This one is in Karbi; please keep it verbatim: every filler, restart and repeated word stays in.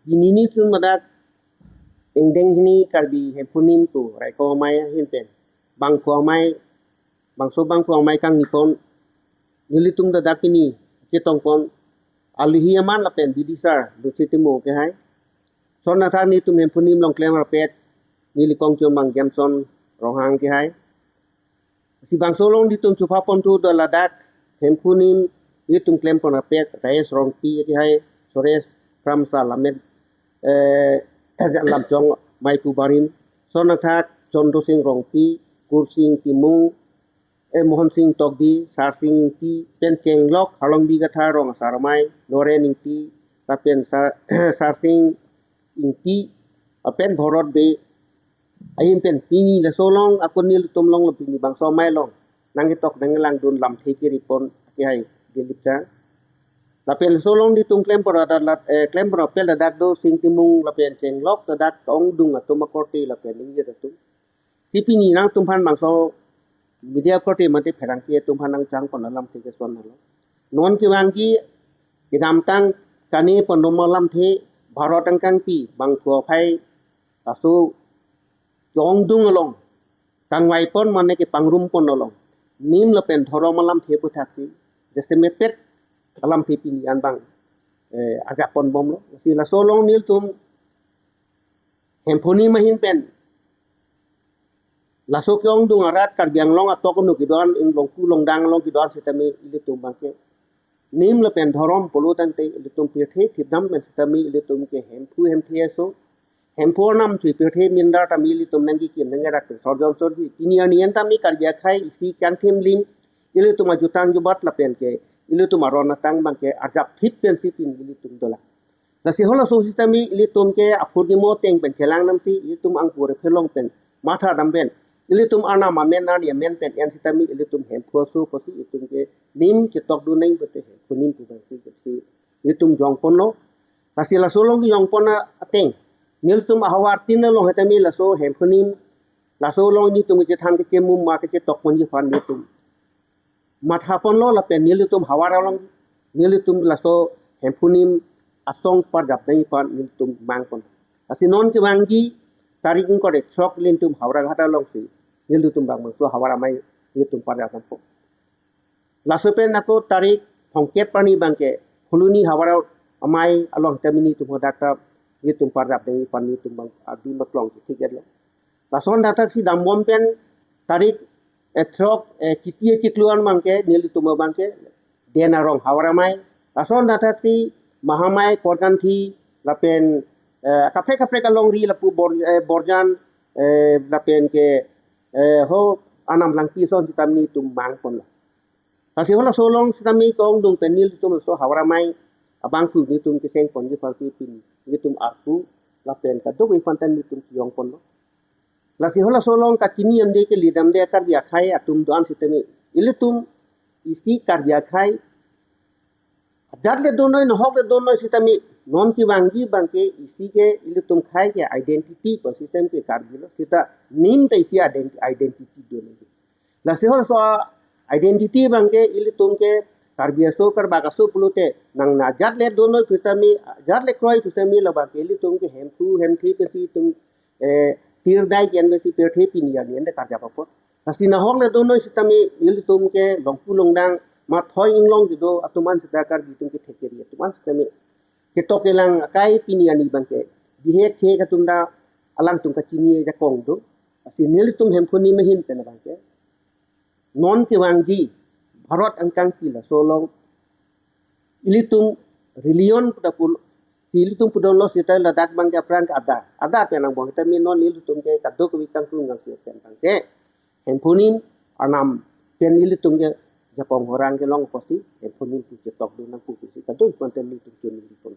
Pini nelitum ladak ingdeng hini Karbi Hemphu Nim pu Raikom Amei ahin pen bangphu amei, bangso bangphu amei kangni pon nelitum ladak pini chetong pon aluhi aman lapen bidisar Luchit Timung ke hai. Lason athak nelitum Hemphu Nim along klem rapet neli kongchon abang Gemson Ronghang ke hai. Si bangso along nelitum chupha pon thu do ladak Hemphu Nim nelitum klem pon rapet Rajesh Rongpi ke hai, Suresh Kramsa Lammet, eh, Lamchong Maipu Barim, lason athak Chandra Sing Rongpi, Kursing Timung, eh, Mohon Sing Tokbi, Sarsing Ingti, pen chenglok Harlongbi Kathar rong asar amei, Noren Ingti, lapen Sar-, Sarsing Ingti, lapen Bharat Bey, ahin pen pini laso along akun nelitum along lo pini bangso amei along nangketok nanglangdun lamthe kiri pon ke hai Dilip Chang. Lapen laso along nelitum klem pon ladak, eh, klem pon rapet ladak do Sing Timung lapen chenglok ladak kaongdung atum akorte lapen ingjir atum. Si pini nangtumphan bangso media korte mate pherangke atumphan nangchang pon alamthe ke lason lo. Non kevangji kedamtang kane pon dom alamthe Bharat angkangpi bangphu aphai laso kaongdung along kangvai pon mane kepangrum pon along nim lapen dhorom alamthe aputhak si jasemet pet alamthe pini an abang, eh, arjap pon bomlo. Si laso along nelitum Hemphu Nim ahin pen laso kaongdung arat Karbi Anglong atok anu kedo-an, inglong ku longdang along kedo-an sitame ilitum abangke nim lapen dhorom pulo tangte ilitum pirthe thipdam pen sitame ilitum ke Hemphu Hemthe aso, Hemphu arnam si pirthe mindar tame ilitum nangkekim nangkerak pen sorjon sorji. Pini arni an tame Karbi akhei isi kangthim lim ilitum ajutang jubat lapen ke ilitum aron atang abangke arjap thip pen thip pin ilitum dolang. Lasi halaso sitame ilitum ke aphurkimo ateng pen chelang namsi ilitum angpur phelong pen matha dam pen ilitum arnam amen arni amen pen en sitame ilitum Hemphu aso pusi ilitum ke nim chetokdun nang pute Hemphu Nim pu abangsi ilitum jong ponlo. Lasi laso along jong pon ateng nelitum ahavar tin along sitame laso Hemphu Nim laso along nelitum kechethan kechemum ma kechetok ponji aphan nelitum matha ponlo lapen nelitum havar along nelitum laso Hemphu Nim asong parjap nangji aphan nelitum mang pon. Lasi non kevangji tarik ingkoi ra throk nelitum Howraghat along si nelitum bang bangso havar amei nelitum parjap nangpo. Laso pen ako tarik thomkep arni abangke Phuloni havar amei along sitame nelitum hadak ta nelitum parjap nangji aphan nelitum bang adi maklong si tiket lo. Lason athak si dambom pen tarik, eh, throk, eh, Chiti achiklo an abangke nelitum abangke Den Arong havar amei. Lason athak si Mahamai, Korkanthi lapen, eh, kaprek kaprek alongri lapu Bor-, eh, Borjan, eh, lapen ke, eh, ho Anam Langpi ason sitame nelitum mang ponlo. Lasi halaso along sitame kaongdung pen nelitum laso havar amei abangphu nelitum keseng ponji aphan si pini nelitum arpu lapen kadokave aphan ta nelitum kejong ponlo. Lasi halaso along kachini damde kele damde Karbi akhei atum do-an sitame ilitum isi Karbi akhei ajat le do noi, nahok le do noi sitame non kevangji abangke isi ke ilitum akhei ke identity pu sitame ke Karbi lo, sita nim ta isi ident-, identity do noi. Lasi halaso identity abangke ilitum ke Karbi aso, Karbak aso pulote nang ajat le do noi pu sitame, ajat le kroi pu sitame labangke ilitum ke Hemphu Hemthe pensi itum, eh, tirdai ken pensi pirthe pini arni an ta karjap apot. Lasi nahok le do noi sitame ilitum ke longku longdang mathoi inglong kedo atum an sita Karbi atum kethek keri atum an sitame ketok kelang akai pini arni abangke bihek thek atum ta alangtum kachini ajakong do. Lasi nelitum Hemphu Nim ahin pen abangke non kevangji Bharat angkangpi laso along ilitum religion pu ta pul-, ilitum pudon lo sita ladak abangke aphrang ke adar. Adar pen angbong sitame non ilitum ke kadokave kangtung kangsi pen abangke Hemphu Nim arnam pen ilitum ke Japong horang kelong pusi Hemphu Nim pu chetokdun nangpo pusi kadokave aphan ta nelitum chun neli pon.